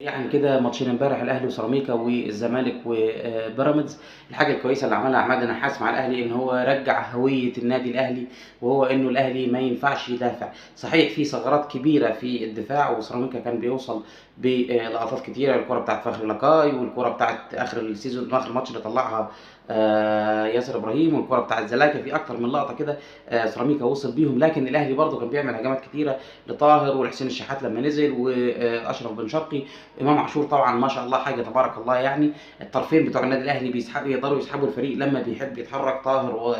يعني كده ماتشين امبارح، الاهلي وسيراميكا والزمالك وبيراميدز. الحاجة الكويسة اللي عملها عماد النحاس مع الاهلي ان هو رجع هوية النادي الاهلي، وهو انه الاهلي ما ينفعش يدافع. صحيح في ثغرات كبيرة في الدفاع، وسيراميكا كان بيوصل بلقطات كتيرة، الكره بتاعت فخري لاكاي، والكره بتاعت اخر ال season اخر الماتش اللي طلعها ياسر ابراهيم، والكره بتاعت زلاكا، في اكتر من لقطة كده سيراميكا وصل بيهم. لكن الاهلي برضه كان بيعمل هجمات كتيرة لطاهر ولحسين الشحات لما نزل، واشرف بن شرقي، امام عاشور طبعا ما شاء الله حاجة تبارك الله. يعني الطرفين بتوع النادي الاهلي بيسحبوا، يقدروا يسحبوا الفريق لما بيحب يتحرك طاهر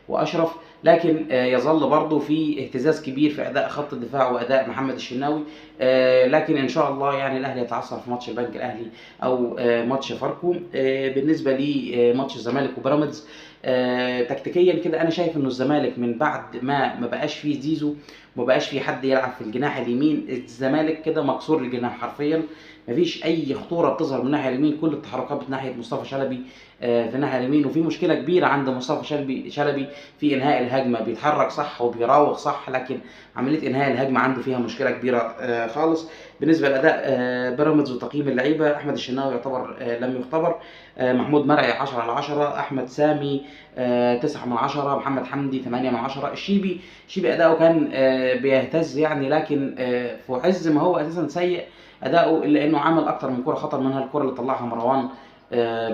واشرف. لكن يظل برضه في اهتزاز كبير في اداء خط الدفاع واداء محمد الشناوي. لكن ان شاء الله يعني الاهلي يتعثر في ماتش البنك الاهلي او ماتش فاركو. بالنسبة لماتش الزمالك وبيراميدز، تكتيكيا كده انا شايف انه الزمالك من بعد ما بقاش فيه زيزو، ما بقاش فيه حد يلعب في الجناح اليمين، الزمالك كده مكسور الجناح حرفيا، مفيش اي خطورة بتظهر من الناحية اليمين، كل التحركات من ناحية مصطفى شلبي في الناحية اليمين. وفي مشكلة كبيرة عند مصطفى شلبي في انهاء الهجمة، بيتحرك صح وبيراوغ صح، لكن عملية انهاء الهجمة عنده فيها مشكلة كبيرة خالص. بالنسبة لاداء بيراميدز وتقييم اللعيبة، احمد الشناوي يعتبر لم يختبر، محمود مرعي 10 على 10، احمد سامي 9 من 10، محمد حمدي 8 من 10. الشيبي اداؤه كان بيهتز يعني، لكن في عز ما هو اساسا سيء اداؤه، الا انه عمل اكتر من كره خطر، منها الكره اللي طلعها مروان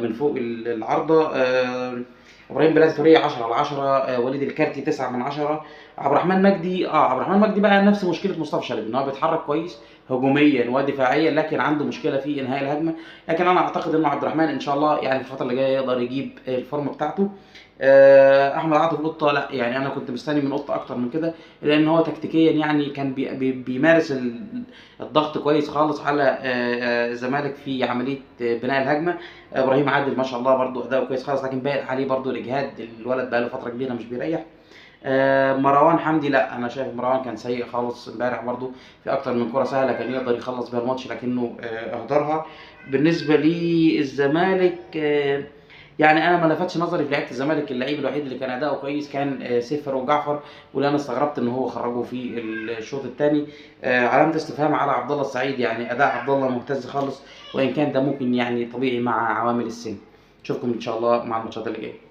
من فوق العارضة. ابراهيم بلال توريه 10 على 10، وليد الكارتي 9 من 10، عبد الرحمن مجدي عبد الرحمن مجدي بقى نفس مشكلة مصطفى شلبي، ان هو بيتحرك كويس هجوميا ودفاعيا، لكن عنده مشكلة في انهاء الهجمة. لكن انا اعتقد ان عبد الرحمن ان شاء الله يعني في الفترة اللي جاية يقدر يجيب الفورمة بتاعته. احمد عاطف قطة، لا يعني انا كنت مستني من قطة اكتر من كده، لان هو تكتيكيا يعني كان بيمارس الضغط كويس خالص على الزمالك في عملية بناء الهجمة. ابراهيم عادل ما شاء الله برضو اداؤه كويس خالص، لكن باقي عليه برضو الاجهاد، الولد بقى له فترة كبيرة مش بيريح. مروان حمدي، لا انا شايف مروان كان سيء خالص امبارح برضو، في اكتر من كره سهلة كان يقدر يخلص بيها الماتش لكنه اهدرها. بالنسبة للزمالك، يعني انا ما لفتش نظري في لعيبة الزمالك، اللعيب الوحيد اللي كان اداؤه كويس كان سيف فاروق جعفر، واللي انا استغربت ان هو خرجه في الشوط الثاني. علامة استفهام على عبد الله السعيد، يعني اداء عبد الله مهتز خالص، وان كان ده ممكن يعني طبيعي مع عوامل السن. اشوفكم ان شاء الله مع الماتشات اللي جاية.